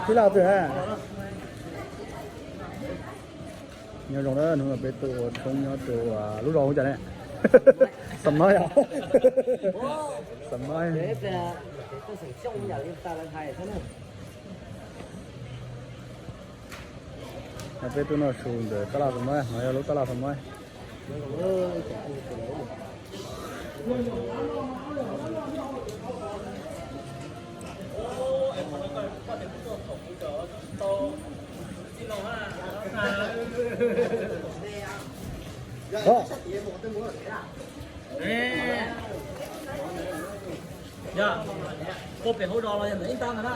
Tib laj twg na. Nyob zoo na, hnub no peb tuaj ua tshoob nyob rau lub zos hu cas ne? Xam Maiv. Xam Maiv. No peb tuaj noj su ntawm tab laj Xam Maiv, no yog lub tab laj Xam Maiv. Yog, koj pem hauv zos los yog ntawm ib ntab ntawd na.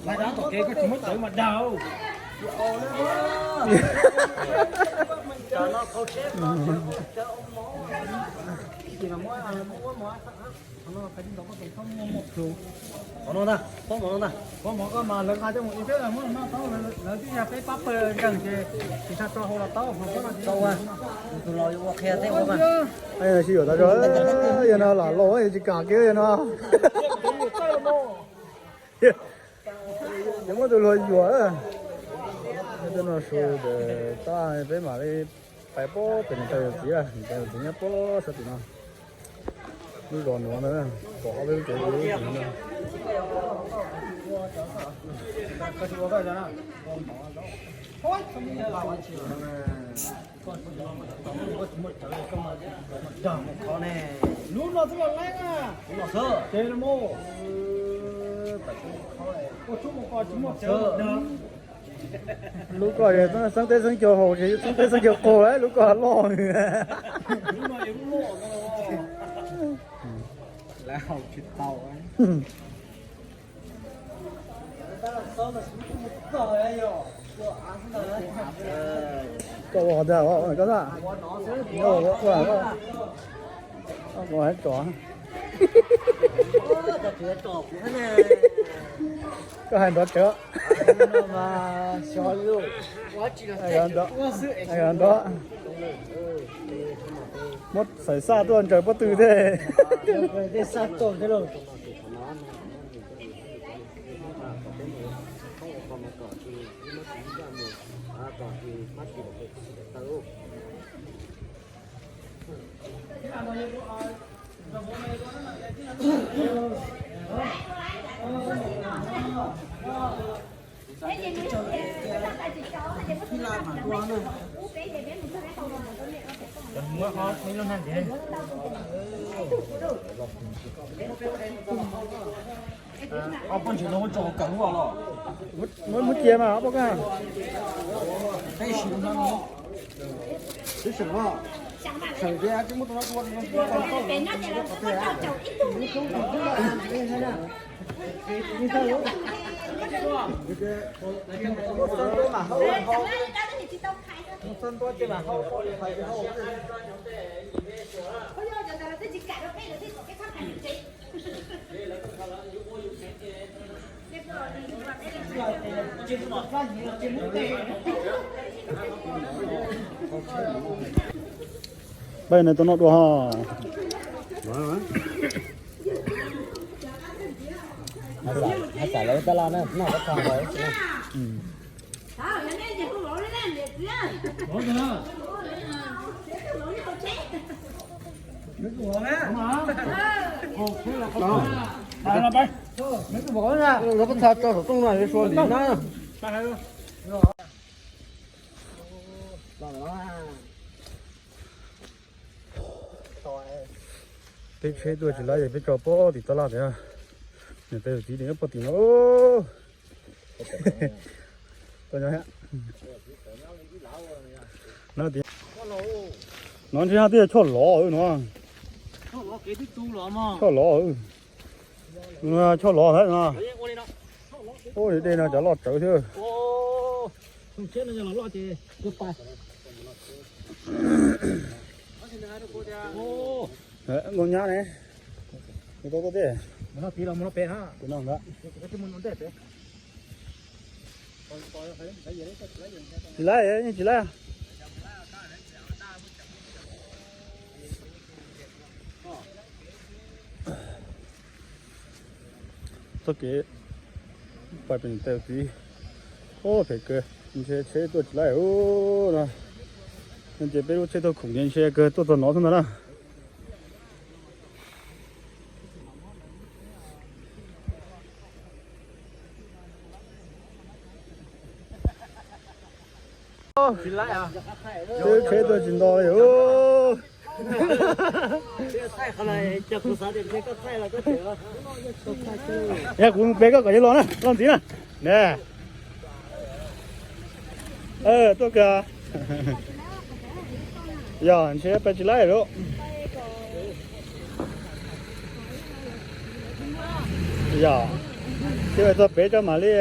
Lawv dab tom kev koj tsis muab cawv mas dag. Cov no thau tsheb, cov ua mov, ib chim mas muab, muab, muab, qhov no ntag, pob mov no ntag. Pob mov koj mas lawv nqa coj mus ib peb los muab noj tau, lawv twb yog peb pab pawg nkeeg ces tsis tshaj tso hauv los tau, hauv pob no tsis tau. Tus laus yuav ua qhia tej ua mas. Sib yuam tas zog, yog no lam los tsis kam kiag yog no. Yuav muab tus hluas yuam. Peb tuaj noj su ntawm tab peb mam li pais pob pem niam tais yawm txiv, niam tais yawm txiv nyob pob sab tim no. Lub zos nuav ntag, pom ob peb lub tsev lub tsev no. Lub no xwb los laib na. Ces mus ua tshoob mus kos tsis muaj cawv. Lub ko xeeb teb xeeb chaw haus, xeeb teb xeeb chaw qaug, lub ko loj. Lub no yog lub loj no. Lawv haus tsis tau. Koj ua qhov twg koj xwb? Koj ua tso. Koj hais nrov tsawv. Nrov, nrov. Muab xaim xaj tuaj ntsaws pob tw thiab. Muab cia mas ob pab ko. Peb no tuaj noj dua ho. Hais xav lawv tab laj na, noj koj txog ntawd. Lawv koj txog tso saum rooj no sua lim na. Peb tsheb tuaj tsis laib ces peb tso pob tim tab laj tiag. Niam tais yawm txiv nyob pob tim no. No ntshe haj twb yog choj lov no. Choj lov, choj lov thiab no. Ub, dej no cov loj tsawv thiab. Nkauj nyab ne, mus tau tuaj tej. Tus no ntag. Tsis laib, yeej tsis laib. Txoj kev pais pem tawm tid. Ub, phem kawg, ntshe tsheb tuaj tsis laib no. Ces peb lub tsheb taug khoom ces ntshe kawg tuaj txog no xwb ntag na. Tsheb tuaj tsis nto li. Yog kuv mus pe koj kom yog los na, los ntxiv na. Ne, tuaj kawg. Yog ntshe peb tsis laib lawm. Yog, thiaj txog pem tso mam li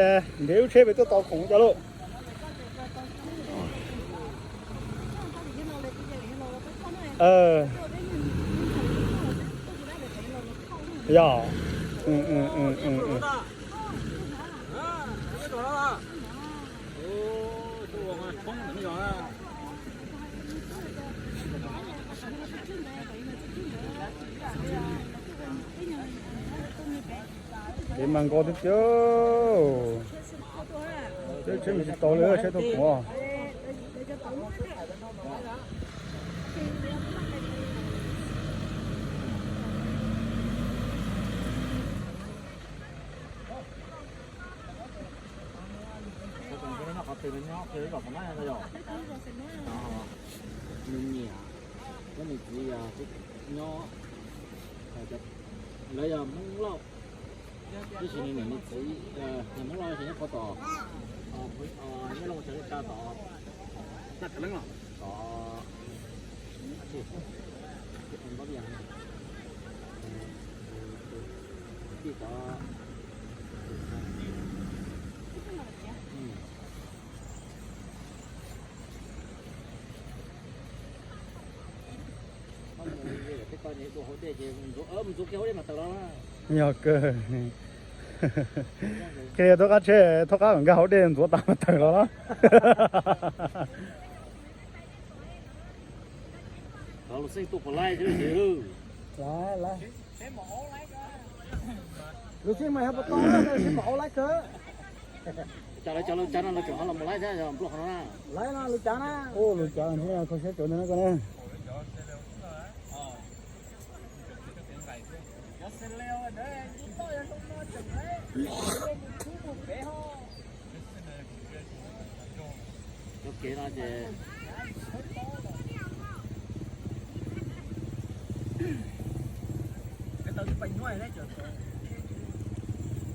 nrhiav lub tsheb pem tuaj tau khoom cov lauj. Yog. Kev mas nkaus tiag tiag. Tsheb mus tsis tau li, tsheb tuaj kuv. Nws niam thiab nws txiv yog nyob, lawv yog Hmoob Lauj, tab sis nws niam nws txiv, nws Hmoob Lauj ces nyob qhov tom, nyob Looj Tshee Kaj tom, tom, tij tom, Yog kawg. Qhia thaub qab tsheb, thaub qab nkag hauv dej ntxuav tas mas tawm los. Lawv xeej mas yog puas tau, lawv xeej mas auj laib kawg. Cas lawv cov lus cav no lawv tseem ho los mus laib thiab, yog npluaj qhov no na. Laib no lus cav na. Ub, lus cav thiab kho siab cov ntawd na koj na. Cov kev no ces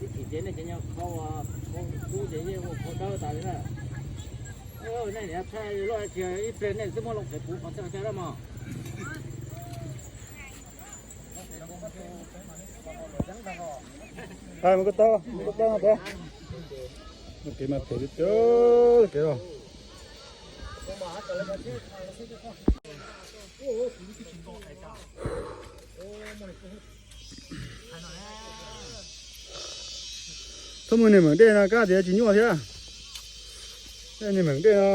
ib chim ces nej cov nyob qhov ua kub ces yeej ua qhov dawb tas li na. Nej niam thaij lub tias ib pliag nej twb muab loo Facebook qhov txhia chaw dab mog. Mus koj tau, mus koj tau no peb. Kev mas phem tiag tiag kev os. Txhob muaj niag meem dej no kab tias tsis nyuaj thiab. Niag meem dej no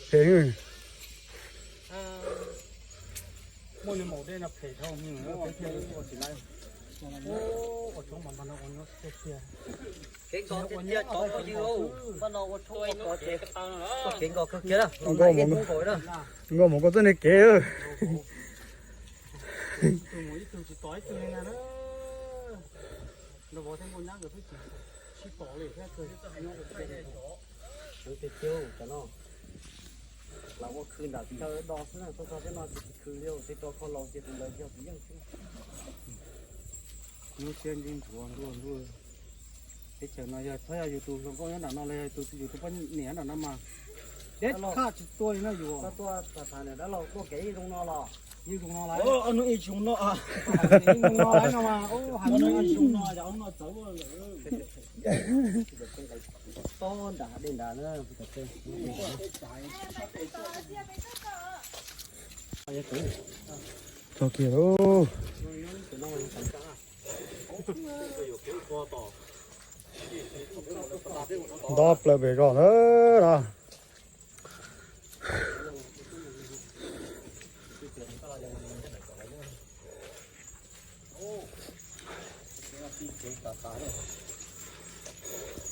phem. Muaj niag meem dej no phem dhau, ua tsis laib. Ua tshoob mas npag no ua nyuaj tiag tiag. Kev nkos tiag tiag cov phooj ywg, npag no ua tshoob ua kos ces kev nkos kawg kiag na, los nkauj mus nkauj txoj niag kev. Ib tug mus ib tug tsis tos ib tug li na. Nraug vauv thiab nkauj nyab nkawd twb tsis, tsis tos li thiab. Heev tiag tiag cov no. Lam ua khw nram chaw do xwb na, txog txog peb no tsis khw li, tej tso kho laus ces tus ntawd yog tus yeej xwb. Nyuaj siab ntsej ntsuav ntuj ntuj. Teb chaws no yog txhob yog yus tus hluas nkauj nyob nram no los yog tus yus tus poj niam nram no mas deb khaj tsis tuaj li na yus. Koj tuaj tham tham niam dab laug tuaj kev ib zoo no los? Ib zoo no lawm. Ib zoo no, ib zoo no lawm no mas, ib zoo no yog no txawv lawm. Tob nram dej nrad na. Txog kiag lauj. Nto plaws pem zos ntawd na. Tib tsev tas tas lawm.